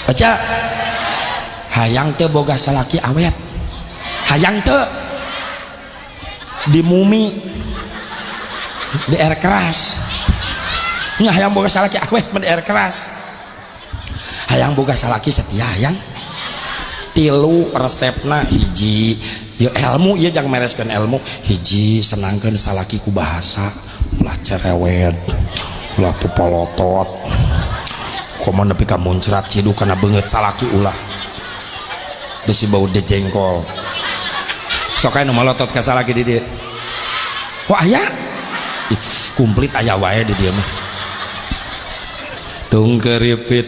Aca hayang teu boga salaki awet, hayang teu di mumi di air keras nya, hayang boga salaki awet di air keras, hayang boga salaki setia, hayang. Tilu resepna. Hiji ya ilmu, ya jangan mereskan ilmu. Hiji, senangkan salaki ku bahasa, ulah cerewet, ulah pepolotot, komo nepi ka muncrat cidu kana beungeut salaki, ulah, besi bau dejengkol. Sok aya nu malotot ka salaki di dieu? Wah, aya. Ih, komplit aya wae di dieu mah. Tung keripit,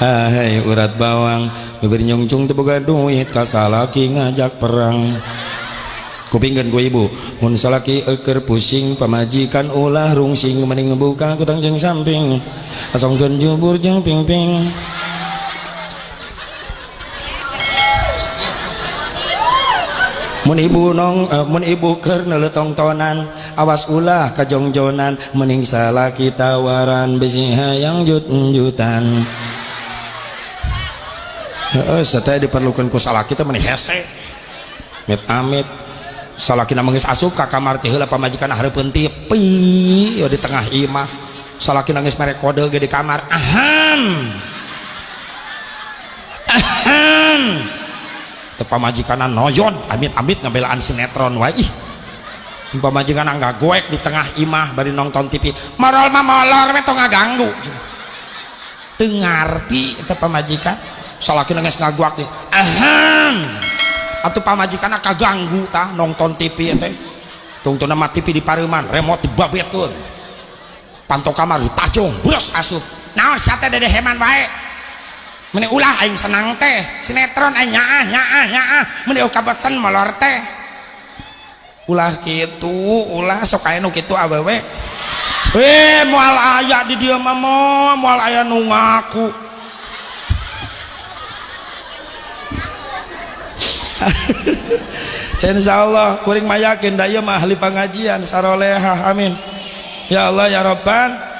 hai urat bawang, bibir nyungcung, teu boga duit, ka salaki ngajak perang. Kupingkeun ku ibu, mun salaki eukeur pusing, pamajikan ulah rungsing, mending buka kutang jeung samping, asongkeun jubur jeung pingping. Mun ibu nong mun ibu keur neuleuh tongtonan, awas ulah kajongjonan, mending salaki tawaran, bisi hayang jut-jutan. Heeh, sataya diperlukan ku salaki teh meni hese. Amit amit salakina geus asup ka kamar teh heula, pamajikan hareupeun TV di tengah imah. Salakina geus mere kode ge di kamar, aham aham, teu pamajikanna noyod, amit-amit ngabelaan sinetron wae. Ih, pamajikan ngagoek di tengah imah bari nonton TV, marol mah molor we, tong ngaganggu. Teu ngarti teh pamajikan. Salakina geus ngaguak di aham, atuh pamajikanna kaganggu tah nonton TV teh. Tungtungna mah TV di pareuman, remote dibabetkeun, panto kamar ditajong, bros asup, naon sia teh, dedeh heman wae, meni ulah aing senang teh sinetron, aing nyaah nyaah nyaah, meni kabesen molor teh. Ulah kitu, ulah. Sok aya nu kitu awewe. Moal aya di dieu mah, moal aya nu ngaku. Insya Allah kuring mah yakin da ieu mah ahli pengajian sarolehah, amin ya Allah ya Rabban.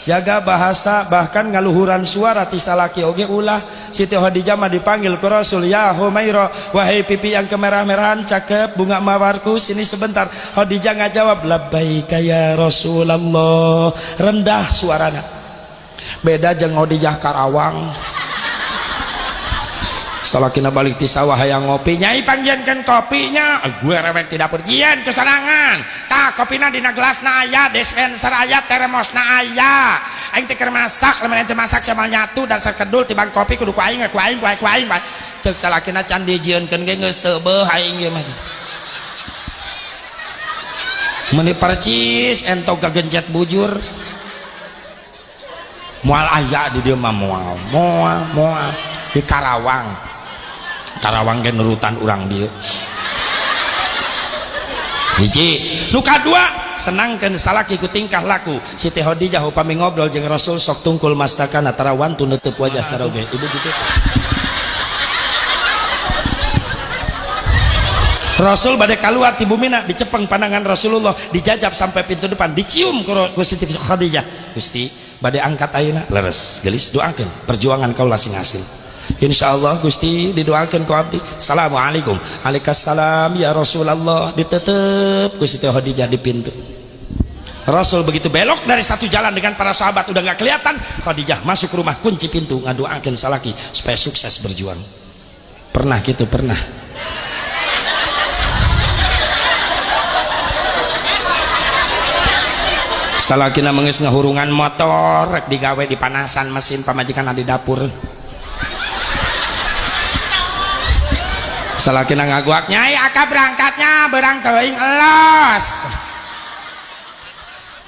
Jaga bahasa, bahkan ngaluhuran suara ti salaki oge ulah. Siti Khadijah mah dipanggil ku Rasul, ya Humaira, wahai pipi yang kemerah-merahan, cakep, bunga mawarku, sini sebentar. Khadijah ngajawab, labbaika ya Rasulullah, rendah suarana. Beda jeung Khadijah Karawang. Salakina balik ti sawah hayang ngopi, nyai panggiankeun kopinya, gue rewek tidak perjian kesenangan tah, kopina dina gelasna aya, dispenser aya, termosna aya, aing teh keur masak, lamun ente masak sama nyatu dan sekedul tibang kopi kudu ku aing, ku aing, ku aing, ku aing. Ceuk salakina, can dijieunkeun ge geus seubeuh aing ieu mah. Meuni percis entog kagencet bujur. Moal aya di dieu mah, moal moal moal. Di Karawang, Karawang ge nurutan urang dieu. Hiji. Nu kadua, senangkeun salaki ku tingkah laku. Siti Khadijah upami ngobrol jeung Rasul sok tungkul mastakana, tara wantu nutup wajah caroge. Ibu gitu. Rasul bade kaluar ti bumina, dicepeng pandangan Rasulullah, dijajab sampai pintu depan, dicium ku Siti Khadijah. Gusti, bade angkat ayeuna, leres gelis, doakeun perjuangan kaula sing hasil. Insyaallah Gusti, didoakan ku abdi. Assalamualaikum. Waalaikumsalam ya Rasulullah. Ditetep ku Siti Khadijah di pintu. Rasul begitu belok dari satu jalan dengan para sahabat udah nggak kelihatan, Khadijah masuk ke rumah, kunci pintu, ngadoakeun salaki supaya sukses berjuang. Pernah gitu? Pernah. Salakina mengeus ngahurungan motor rek digawe di panasan mesin, pamajikan di dapur. Salakina ngaguak, nyai aka berangkatnya, berang teuing elos.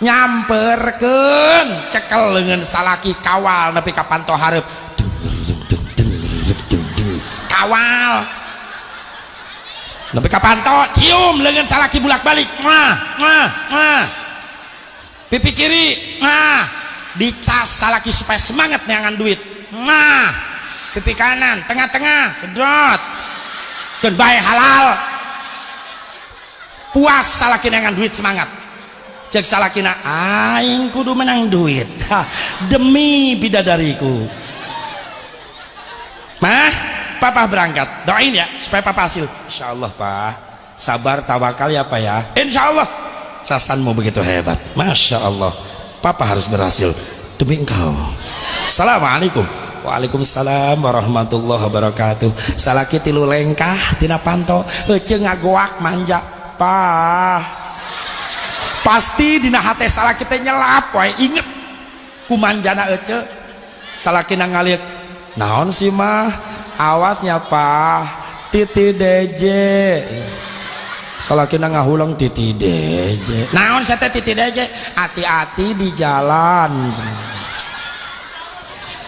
Nyamperkeun cekel leungeun salaki, kawal nepi ka panto hareup, kawal nepi ka panto, cium leungeun salaki bulak-balik, muah muah muah, pipi kiri, muah, dicas salaki supaya semangat neangan duit, muah, pipi kanan, tengah-tengah, sedot, dan baik halal. Puas salaki neangan duit, semangat. Cek salakina, aing kudu menang duit, ha, demi bidadariku. papa berangkat, doain ya supaya papa hasil. Insyaallah Pak, sabar tawakal ya Pak ya. Insyaallah. Casanmu begitu hebat, Masya Allah, papa harus berhasil demi engkau. Assalamualaikum. Waalaikumsalam warahmatullahi wabarakatuh. Salaki tilu lengkah tina panto, ece ngagoak manja, Pak. Pasti dina hate salaki teh nyelap wae inget ku manjana ece. Salaki ngaliuk, naon sih mah awatnya Pak, titi DJ. Salaki ngahulang titi DJ. Naon saya teh titi DJ? Hati-hati di jalan.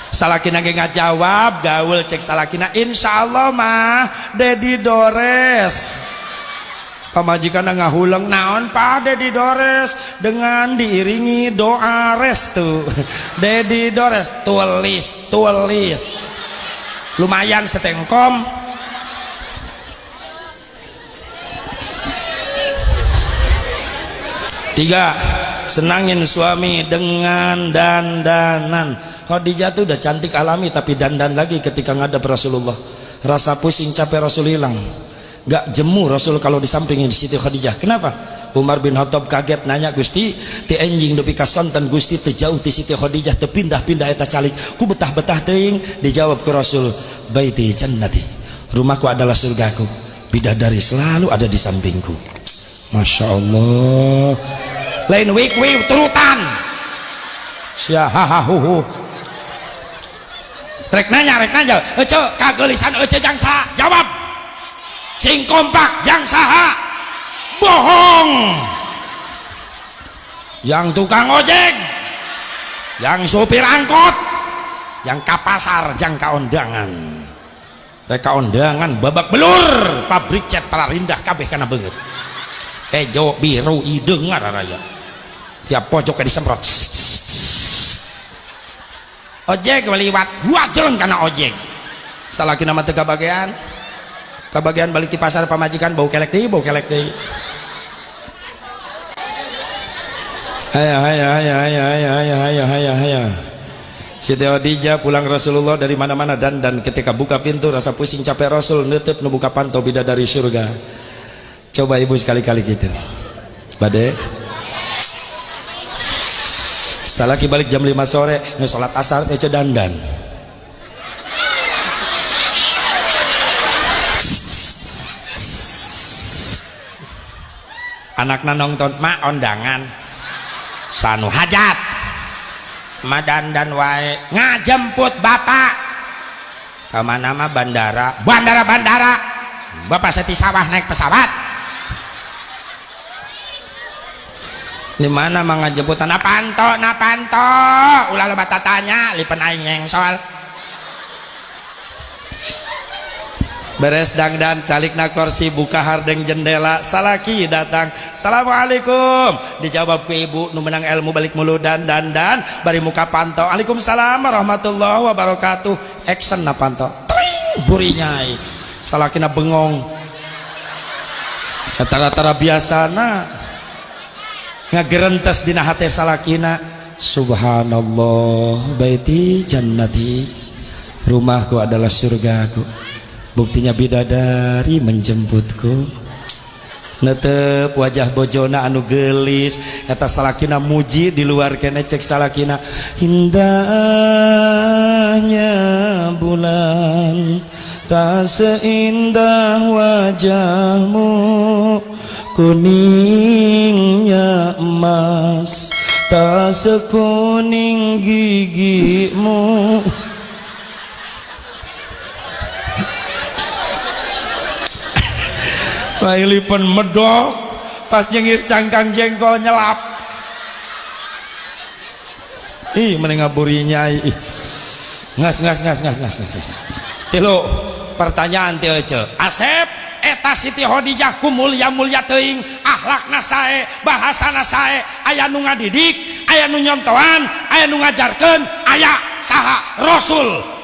Salakina ge ngajawab gaul cek salakina, insyaallah mah Dedi Dores. Pamajikan ngahulang, naon Pak Dedi Dores, dengan diiringi doa restu. Dedi Dores tulis tulis lumayan setengkom. Tiga, senangin suami dengan dandanan. Khadijah tuh udah cantik alami, tapi dandan lagi ketika ngadep Rasulullah. Rasa pusing capek Rasul hilang. Gak jemu Rasul kalau disampingin Siti Khadijah. Kenapa? Umar bin Khattab kaget nanya, Gusti, ti enjing dupi ka sonten Gusti teu jauh ti Siti Khadijah, teu pindah-pindah eta calik. Ku betah-betah teuing. Dijawab ku Rasul, baiti jannati. Rumahku adalah surgaku. Bidadari selalu ada di sampingku. Masya Allah. Lain wik wik turutan. Syahahuhu. Rek nanya ece kagelisan ece jangsa jawab. Sing kompak jang saha? Bohong. Yang tukang ojek, yang supir angkot, yang ka pasar, jang ka ondangan. Rek ka ondangan babak belur, pabrik cat Palarindah kabeh kana beungeut. Hejo biru hideung raya. Tiap pojok disemprot. Ojek liwat, wajeleng kana ojek. Salakina mah teu kabagean. Kabagian balik di pasar pamajikan bau kelek deui, bau kelek deui. Ayo ayo ayo ayo ayo ayo ayo ayo ayo. Siti Khadijah pulang Rasulullah dari mana-mana dan ketika buka pintu rasa pusing capek Rasul nutup nu buka panto bidadari surga. Coba ibu sekali-kali gitu. Bade. Salaki balik jam 5 sore nge salat asar ece dandan. Anakna nonton mak ondangan sanu hajat ma dandan wae ngajemput bapak ke mana mah bandara bandara bandara bapak seti sawah naik pesawat di mana mah ngajemputan na panto ulah loba tatanya lipen aing nyengsol. Beres dangdan calikna kursi buka hardeng jendela salaki datang, assalamualaikum, dijawab ku ibu nu menang ilmu balik mulu dan dan dan bari muka panto, waalaikumsalam warahmatullahi wabarakatuh, action na panto tring burinyai salakina bengong tara-tara biasana ngagerentes dina hate salakina, subhanallah baiti jannati, rumahku adalah surgaku. Buktinya bidadari menjemputku. Netep wajah bojona anu gelis eta salakina muji di luar kene cek salakina, indahnya bulan tak seindah wajahmu, kuningnya emas tak sekuning gigimu. Pailipen medok pas nyengir cangkang jengkol nyelap. Ih mending ngaburinya ih. Ngas ngas ngas ngas ngas ngas. Tilu pertanyaan ti ece. Asep eta Siti Khadijah ku mulya-mulya teuing, akhlakna sae, bahasana sae, aya nu ngadidik, aya nu nyontohan, aya nu ngajarkeun, aya saha Rasul.